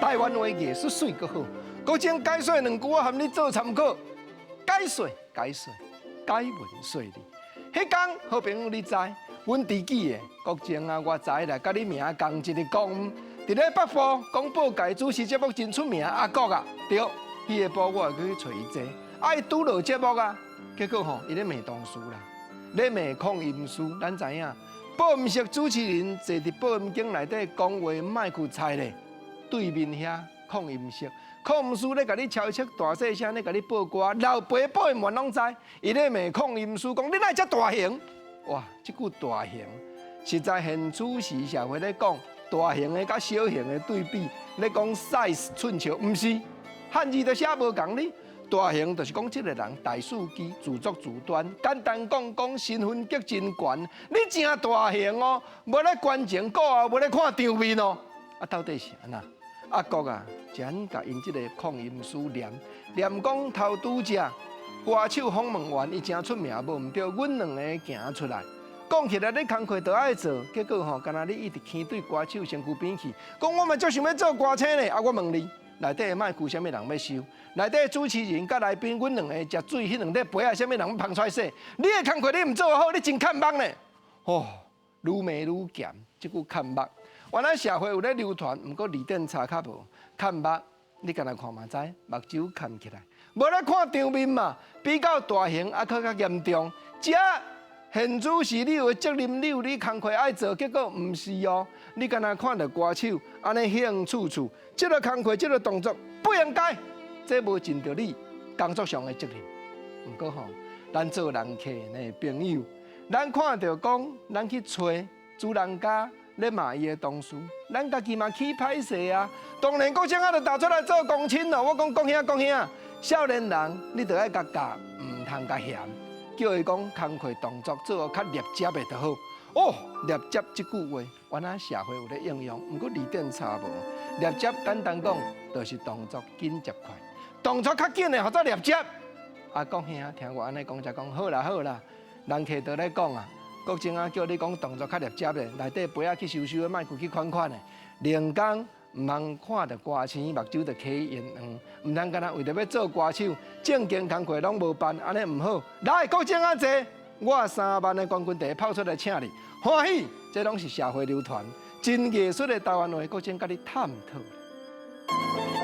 台灣話藝術媠閣好。國政解說兩句，我含你做參考。解說解說解文說理。彼工好朋友你知，阮知己的國政啊，我知啦，佮你名仝一个講。佇咧北部廣播界主持節目真出名，阿國啊，對，彼下晡我會去揣伊坐，啊伊拄落節目啊，結果吼，伊咧罵同事啦，咧罵擴音師，咱知影，播音室主持人坐佇播音間內底講話，麥克采咧，對面遐擴音室，擴音師咧共你超速大細聲咧共你播歌，老爸播音員攏知，伊咧罵擴音師講，你哪會遮大型？哇，這句大型，實在現此時社會咧講。大型的佮小型的對比，咧講 size 寸尺，毋是漢字都寫無仝呢。大型就是講這个人大肆機自作自端，簡單講講身份格真懸，你誠大型哦，無咧關前顧後，無咧看場面哦。啊，到底是按怎？阿國啊，真共𪜶這个擴音師念念講頭拄則歌手訪問員，伊誠出名，無毋對，阮兩个行出來。講起來，你工課都愛做，結果吼，敢若你一直牽對歌手身軀邊去，講我嘛足想欲做歌星咧。啊，我問你，內底的麥克啥物人欲收？內底的主持人佮來賓，阮兩個食水，彼兩塊杯仔，啥物人欲捧出來洗？你的工課你毋做好，你真欠目咧。哦，愈罵愈鹹，這句欠目。原來社會有咧流傳，毋過字典查較無欠目，你敢若看嘛知，目睭欠起來，無咧看場面嘛，比較大型，啊，閣較嚴重。這現主時你有責任，你有你工課愛做，結果毋是哦。你敢若看著歌手按呢興趣趣，這个工課，這个動作不應該，這無盡著你工作上的責任。毋過吼，咱做人客的朋友，咱看著講，咱去揣主人家咧罵伊的同事，咱家己嘛起歹勢啊。當然，國政啊，就踏出來做公親咯。我講國兄國兄，少年人你著愛共教，毋通共嫌。叫伊講工課動作做較立接的就好。哦，立接這句話，原來社會有咧應用，毋過字典查無。立接簡單講，就是動作緊捷快，動作較緊的，號做立接。啊，國兄聽我按呢講，才講好啦好啦。人客都咧講啊，國政啊叫你講動作較立接的，內底杯仔去收收，麥克去款款的，連工毋通看著歌星目睭就起緣黃，毋通干焦為著欲做歌手，正經工課攏無辦，按呢毋好。來，國政啊坐，我3萬的冠軍茶泡出來請你，歡喜，這攏是社會流傳，真藝術的台灣話，國政佮你探討。